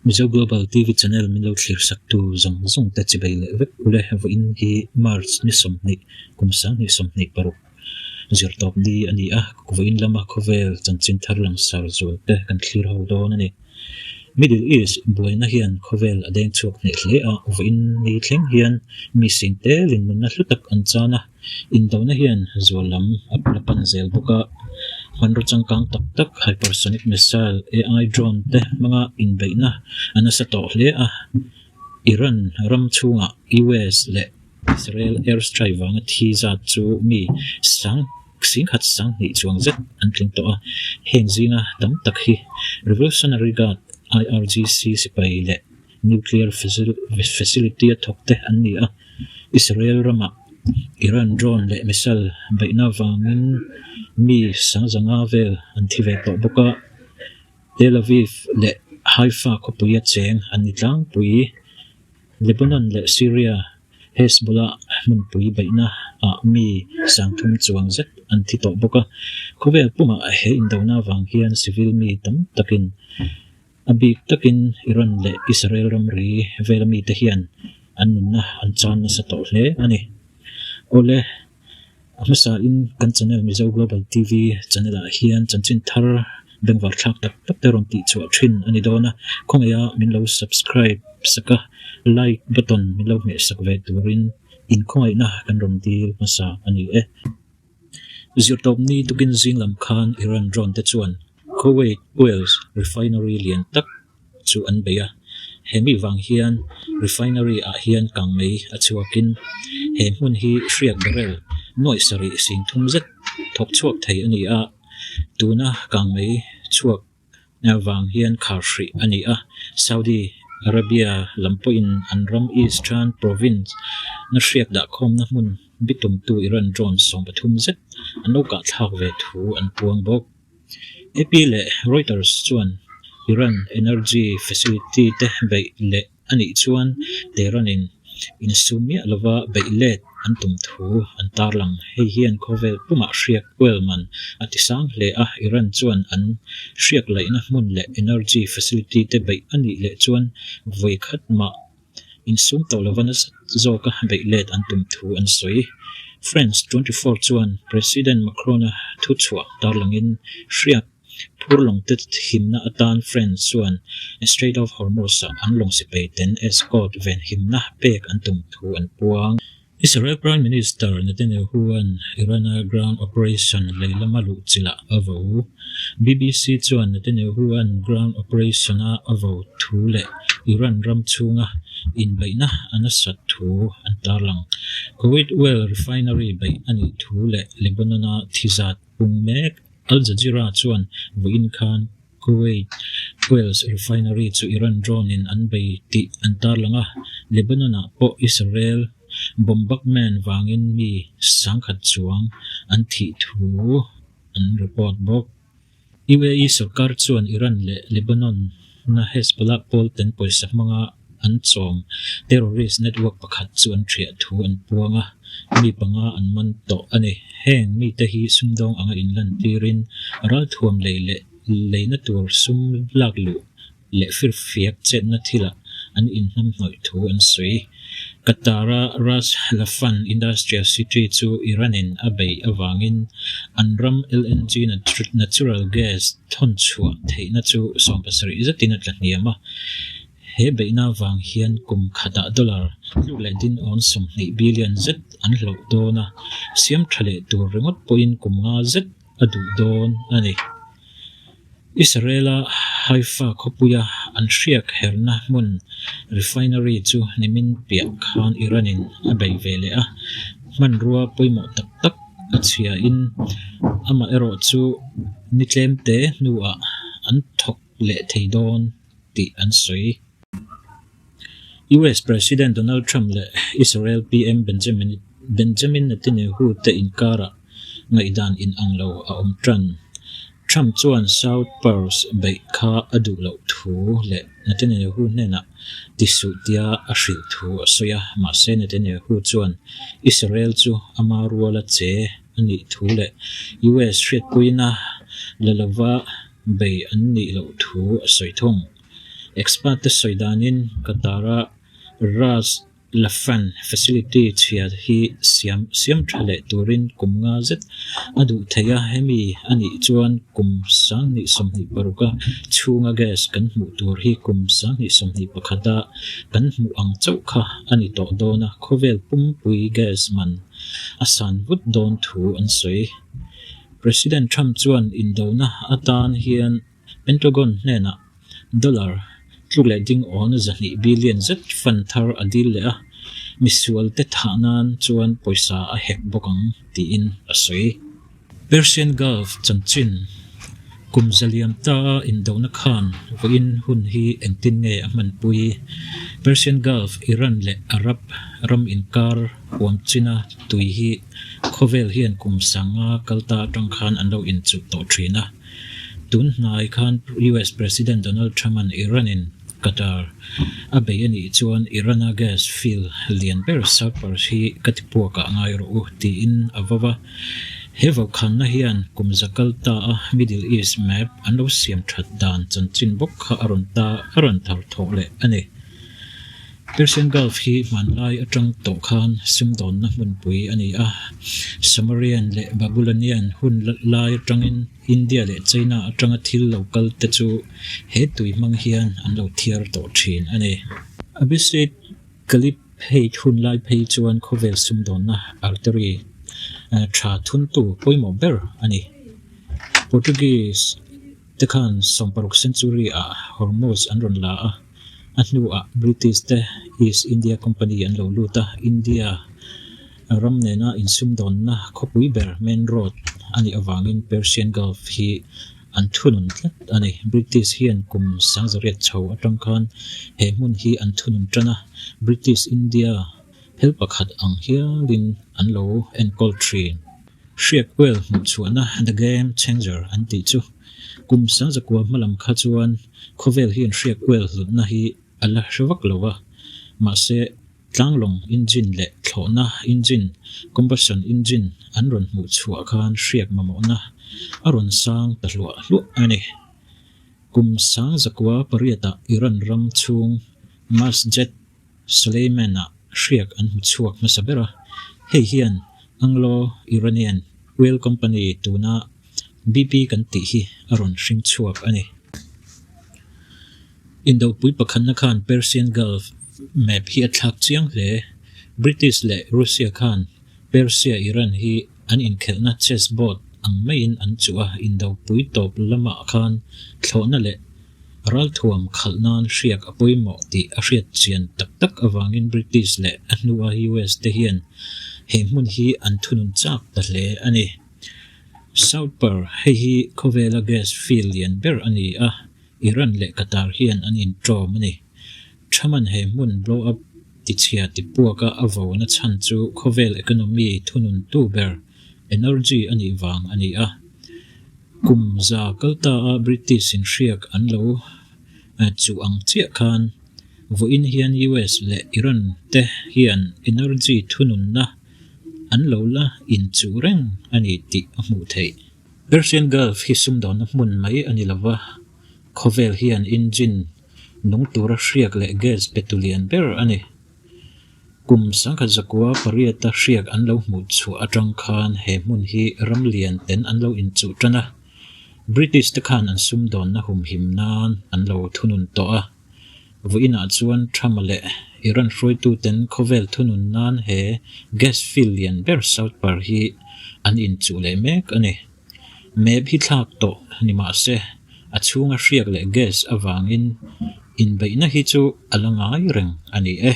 Mizo Global TV channel min lo thlir sak tu zawng zawng te chibei leh vek ule vawiin hi March ni 20 kum 2026 zirtawp ni a ni a, vawiin lama khawvel chanchin thar langsar zual te kan thlir ho dawn a ni. Middle East buaina hian khawvel a deng chhuak hneh hle a, vawiin ni thleng hian mi sing telin nunna hlu tak an chan a, Indona hian zual lam a la pan zel bawk a, hmanraw changkang tak tak hypersonic missile, AI drone te hmanga inbeihna a nasa tawh hle a. Iran ram chhungah US leh Israel air strike vanga thi zat chu mi sang singkhat sanghnih chuang zet an tling tawh a, heng zinga tam tak hi Revolutionary Guard, IRGC, sipai leh Nuclear facility a thawk te an ni a, Israel ramah Iran drone leh missile beihna vangin mi sangzanga vel an thi ve tawh bawk a, Tel Aviv leh Haifa khawpuia cheng an ni tlangpui. Lebanon leh Syria Hezbollah hmunpui beihna ah mi sangthum chuang zet an thi tawh bawk a, khawvel pumah he indona vang hian civil mi tam takin A bik takin Iran leh Israel ramri vela mite hian an nunna an chan nasa tawh hle a ni. Awle, a hmasain kan channel Mizo Global TV channel ah hian chanchin thar bengvar thlak tak tak te rawn tih chhuah thin a ni dawn a, khawngaih a min lo subscribe sak a, like button min lo hmeh sak ve turin inkhawngaihna kan rawn dil hmasa a ni e. Zirtawpni tukin zing lam khan Iran drone te chuan Kuwait oil refinery lian tak chu an bei a, he mi vang hian refinery ah hian kangmei a chhuakin he hmun hi hriak barrel nuaih sarih sing thum zet thawk chhuak thei a ni a, tuna kangmei chhuak vang hian khar hrih a ni a, Saudi Arabia lam pawhin an ram Eastern Province na hriak dahkhawmna hmun bitumtu Iran drone 13 zet an lo kahthlak ve thu an puang bawk. AP leh Reuters chuan Iran energy facility te beih leh a nih chuan Tehran-in insum miah lova beih let an tum thu an tarlang. Hei hian khawvel pumah hriak oil man a ti sang hle a, Iran chuan an hriak laihna hmun leh energy facility te beih a nih leh chuan vawi khat mah insum tawh lova nasa zawka beih let an tum thu an sawi. France 24 chuan President Macron-a thuchhuah tarlangin hriak Phur lawngte himna atan France chuan Strait of Hormuz-ah an lawng sipai ten escort venhimna pek an tum thu an puang. Israel Prime Minister Netanyahu-a'n Iran-a ground operation lei lama luh chilh a vo. BBC chuan Netanyahu-a'n ground operation-a a vo thu leh Iran ram chhunga inbeihna a nasat thu an tarlang. Kuwait oil refinery beih a nih thu leh Lebanon-a thi zat pung mek. Al Jazeera chuan vawiin khan Kuwait oils refinery chu Iran drone in an bei tih an tarlang a, Lebanon ah pawh Israel bombardment vangin mi sangkhat chuang an thih thu an report bawk. UAE sorkar chuan Iran leh Lebanon na Hezbollah pawl ten pawisa hmanga an chawm terrorist network pakhat chu an thiah thu an puang a, mi panga an man tawh a ni. Heng mite hi sumdawng anga inlantirin ralthuam lei leh leina tur sum lak luh leh firfiak chetna thilah an inhnamhnawih thu an sawi. Qatar-a Ras Laffan Industrial City chu Iran-in a beih avangin an ram LNG natural gas thawn chhuah theihna chu 70 zetin a tla hniam a. He beihna avang hian kum khatah dollar tluk leh din awn 20 billion zet an hloh dawn a, siam tha leh tur ringawt pawhin kum nga zet a duh dawn a ni. Israel-a Haifa khawpuia an hriak herna hmun refinery chu nimin piah khan Iran-in a bei ve leh a, hmanrua pawimawh tak tak a chhiain amaherawh chu ni tlemte hnuah an thawk leh thei dawn tih an sawi. US President Donald Trump leh Israel PM Benjamin Netanyahu te inkarah ngaihdan inang lo a awm tan. Trump chuan South Pars beih kha a duh loh thu leh Netanyahu hnenah ti suh tia a hrilh thu a sawi a, mahse Netanyahu chuan Israel chu ama ruala che a nih thu leh US hriatpuina la lova bei an nih loh thu a sawi thung. Expert te sawi danin Qatar-a Ras Laffan facility chhia hi siam siam tha leh turin kum nga zet a duh thei a, hemi a nih chuan kum 2026 a chhunga gas kan hmuh tur hi kum 2021 a kan hmuh ang chauh kha a ni tawh dawn a, khawvel pumpui gas man a san vut dawn thu an sawi. President Trump chuan indona atan hian Pentagon hnenah dollar tluk leh ding awn 200 billion zet fund thar a dil leh a, misualte thah nan chuan pawisa a hek bawk ang tiin a sawi. Persian Gulf chanchin kum zaliam ta a indona khan vawiin hun hi engtin nge a hmanpui? Persian Gulf, Iran leh Arab ram inkar huam china tui hi khawvel hian kum sanga kal ta atang khan an lo inchuh tawh thin a. Tun hnai khan US President Donald Trump-a'n Iran-in Qatar a bei a nih chuan Iran-a gas field lian ber South-Pars hi ka ti puakah ngai rawh u tiin a vau a. He vaukhanna hian kum za kal ta a Middle East map an lo siam that dan chanchin bawk kha a rawn ta a rawn thar thawh leh a ni. Persian Gulf hi hmanlai atang tawh khan sumdawnna hmunpui a ni a, Sumerian leh Babylonian hun lai atangin India leh China atanga thil lo kal te chu he tui hmang hian an lo thiar tawh thin a ni. Abbasid Caliphate hun lai phei chuan khawvel sumdawnna artery tha thuntu pawimawh ber a ni. Portuguese te khan 16 century ah Hormuz an rawn la a, a hnuah British te East India Company an lo lut a, India ram nena insumdawnna khawpui ber main road a nih avangin Persian Gulf hi an thunun tlat a ni. British hian kum 1800 chho atang khan he hmun hi an thunun tan a, British India phel pakhat ang hialin an lo enkawl thin. Hriak oil hmuhchhuahna The Game Changer an tih chu kum 1900 hma lam kha chuan khawvel hian hriak oil hlutna hi a la hre vak lo a, mahse tlanglawng engine leh thlawhna engine, combustion engine, an rawn hmuhchhuah khan hriak mamawhna a rawn sang ta hluah hluah a ni. Kum 1908-ah Iran ram chhung Masjed Soleiman-a hriak an hmu chhuak hmasa ber a, hei hian Anglo-Iranian Oil Company tuna BP kan tih hi a rawn hring chhuak a ni. Indopui pakhatna khan Persian Gulf map hi a thlak chiang hle. British leh Russia khan Persia-Iran hi an inkhelhna chess board ang maiin an chuh a, indopui tawp lamah khan thlawhna leh Ralthuam khalh nan hriak a pawimawh tih a hriat chian tak tak avangin British leh a hnua US te hian he hmun hi an thunun chak ta hle a ni. South Par, hei hi khawvela gas field lian ber a ni a, Iran leh Qatar hian an inṭawm a ni. Thaman he hmun blow up tichhia tipuaka a vona chhan chu khawvel economy thununtu ber energy a nih vang a ni a. Kum za kal ta a British in hriak an lo chuh ang chiah khan vawiin hian US leh Iran te hian energy thununna an lo la inchuh reng a ni tih a hmuh theih. Persian Gulf hi sumdawnna hmun mai a ni lova, khawvel hian engine nung tura hriak leh gas pe tu lian ber a ni. Kum 1908-a hriak an lo hmuh chhuah atang khan he hmun hi ram lian ten an lo inchuh tan a, British te khan an sumdawnna humhim nan an lo thunun tawh a. Vawiinah chuan Trump-a leh Iran hruaituten khawvel thunun nan he gas field lian ber South Par hi an inchuh leh mek a ni. Map hi thlak tawh ni mah se, a chhunga hriak leh gas avangin inbeihna hi chu a la ngai reng a ni e.